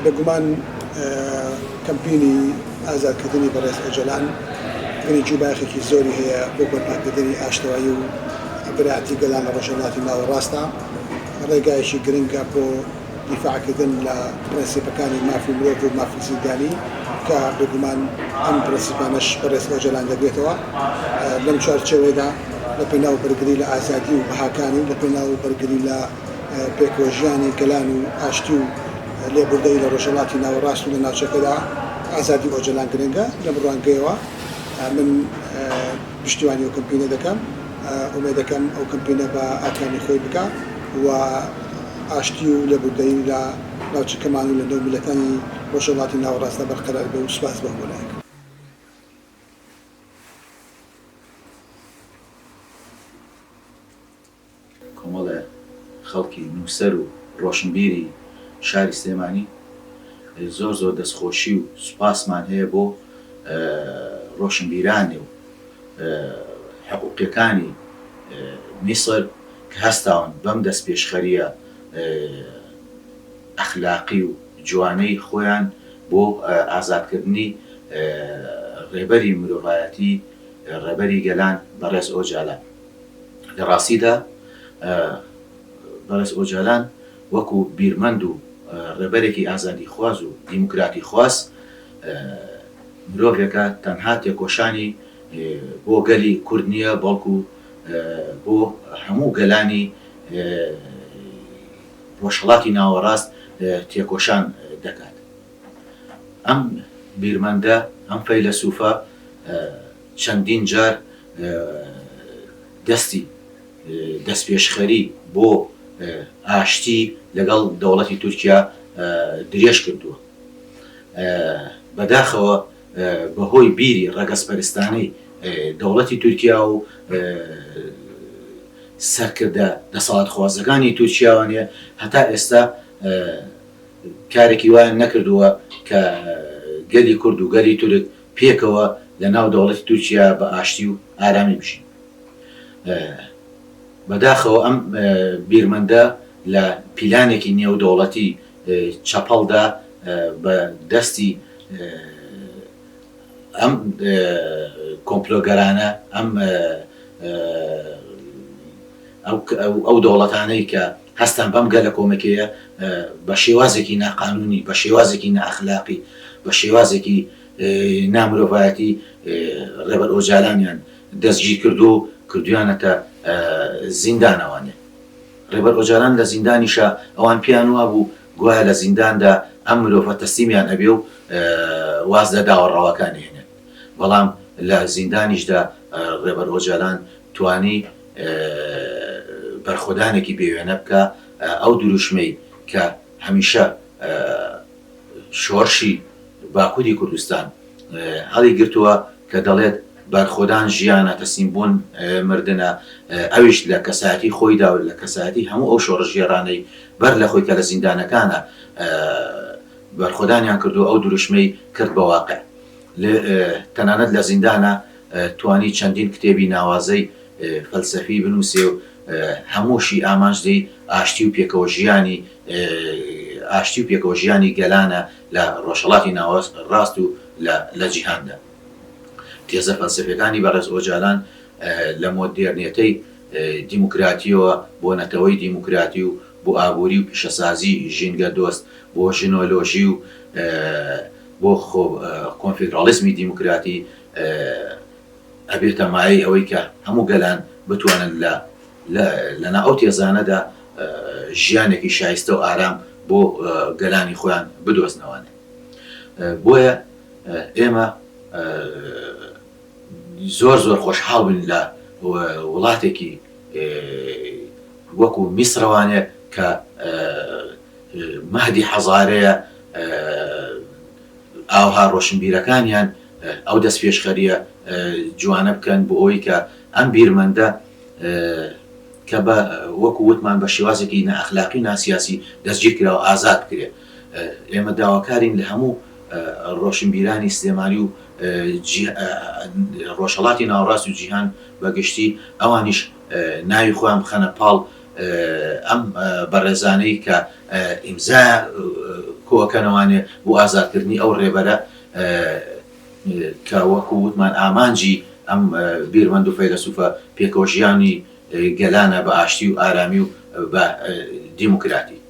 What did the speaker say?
بێگومان کەمپینی ئازادکردنی بەڕێز ئۆجەلان گرنگی و بایەخێکی زۆری هەیە بۆ بەرپاکردنی ئاشتەوایی و برایەتی گەلان لە ڕۆژهەڵاتی ناوەڕاستدا، ڕێگایەکی گرنگە بۆ دیفاعکردن لە پرەنسیپەکانی مافی مرۆڤ و مافی زیندانی کە بێگومان ئەم پرەنسیپانەش بەڕێز ئۆجەلان دەگرێتەوە. لەم چوارچێوەیەدا لە پێناو بەرگری لە ئازادی و بەهاکانی، لە پێناو بەرگری لە پێکەوەژیانی گەلان و ئاشتی و لێبوردەیی لە ڕۆژهەڵاتی ناوەڕاست و لە ناوچەکەدا ئازادی ئۆجەلان گرنگە. لەم ڕوانگەیەوە من پشتیوانی ئەو کەمپینە دەکەم. ئومێدەکەم ئەو کەمپینە بە ئاکامی خۆی بگا و ئاشتی و لێبوردەیی لە ناوچەکەمان و لە نێو میللەتانی ڕۆژهەڵاتی ناوەڕاستدا بەرقەرار بێ و سوپاس بۆ هەموو لایەک. کۆمەڵێ خەڵکی نووسەر و ڕۆشنبیری شاری سلێمانی زۆر زۆر دەستخۆشی و سوپاسمان هەیە بۆ ڕۆشنبیرانی و حقوقیەکانی میسر کە هەستاون بەم دەستپێشخەریە ئەخلاقی و جوانەی خۆیان بۆ ئازادکردنی ڕێبەری مرۆڤایەتی ڕێبەری گەلان بەڕێز ئۆجالان. لە ڕاستیدا بەڕێز ئۆجالان وەکو بیرمەند و ڕێبەرێکی ئازادیخواز و دیموکراتیخواز مرۆڤێکە تەنها تێکۆشانی بۆ گەلی کورد نییە بەڵکو بۆ هەموو گەلانی ڕۆژهەڵاتی ناوەڕاست تێکۆشان دەکات. ئەم بیرمەندە، ئەم فەیلەسوفە چەندین جار دەستی دەستپێشخەری بۆ ئاشتی لەگەڵ دەوڵەتی تورکیا درێژ کردووە. بەداخەوە بەهۆی بیری ڕەگەزپەرستانەی دەوڵەتی تورکیا و سەرکردە دەسەڵاتخوازەکانی تورکیاوانە هەتا ئێستا کارێکی وایان نەکردووە کە گەلی کورد و گەلی تورک پێکەوە لە ناو دەوڵەتی تورکیا بە ئاشتی و ئارامی بژین. بەداخەوە ئەم بیرمەندە لە پیلانێکی نێودەوڵەتی چەپەڵدا بە دەستی ئەم کۆمپلۆگەرانە، ئەم ئەو دەوڵەتانەی کە هەستان بەم گەلەکۆمەکێیە بە شێوازێکی ناقانوونی، بە شێوازێکی نائەخلاقی، بە شێوازێکی نامرۆڤایەتی ڕێبەر ئۆجالانیان دەستگیر کردووە و کردوویانەتە زیندانەوانێ. ڕێبەر ئۆجالان لە زیندانیشا ئەوان پێیان وابوو گوایە لە زینداندا ئەم مرۆڤە تەسلیمیان ئەبێ و واز لە داوا ڕەواکانی هێنێت. بەڵام لە زیندانیشدا ڕێبەر ئۆجالان توانی بەرخۆدانێکی بێ وێنە بکا، ئەو دروشمەی کە هەمیشە شۆڕشی باکوری کوردستان هەڵیگرتووە کە دەڵێت بەرخۆدان ژیانە، تەسلیمبوون مردنە، ئەویش لە کەسایەتی خۆیدا و لە کەسایەتی هەموو ئەو شۆڕشگێڕانەی بەر لە خۆی کە لە زیندانەکانە بەرخۆدانیان کردووە ئەو دروشمەی کرد بە واقع. تەنانەت لە زیندانا توانی چەندین کتێبی ناوازەی فەلسەفی بنووسێ و هەمووشی ئامانج لێی ئاشتی و پێکەوەژیانی ئاشتی و پێکەوەژیانی گەلانە لە ڕۆژهەڵاتی ناوەڕاست و لە جیهاندا. تێزە فەلسەفیەکانی بەڕێز ئۆجالان لە مۆدێرنێتەی دیموکراتیەوە بۆ نەتەوەی دیموکراتی و بۆ ئابووری و پیشەسازی ژینگە دۆست، بۆ ژنۆلۆژی و بۆ کۆنفیدراڵیزمی دیموکراتی ئەبێتە مایەی ئەوەی کە هەموو گەلان بتوانن لە لەناو ئەو تێزانەدا ژیانێکی شایستە و ئارام بۆ گەلانی خۆیان بدۆزنەوانێ. بۆیە ئێمە زۆر زۆر خۆشحاڵ بووین لە وڵاتێکی وەکو میسرەوانێ کە مەهدی حەزارەیە ئاوها ڕۆشنبیرەکانیان ئەو دەستپێشخەرییە جوانە بکەن بۆ ئەوەی کە ئەم بیرمەندە کە بە وەکو وتمان بە شێوازێکی نائەخلاقی و ناسیاسی دەستگیر کراوە ئازاد بکرێت. ئێمە داواکارین لە هەموو ڕۆشنبیرانی سلێمانی و ڕۆژهەڵاتی ناوەڕاست و جیهان بە گشتی ئەوانیش ناوی خۆیان بخەنە پاڵ ئەم بەڕێزانەی کە ئیمزا کۆئەکەنەوانێ بۆ ئازادکردنی ئەو ڕێبەرە کە وەکو وتمان ئامانجی ئەم بیرمەند و فەیلەسوفە پێکەوەژیانی گەلانە بە ئاشتی و ئارامی و بە دیموکراتی.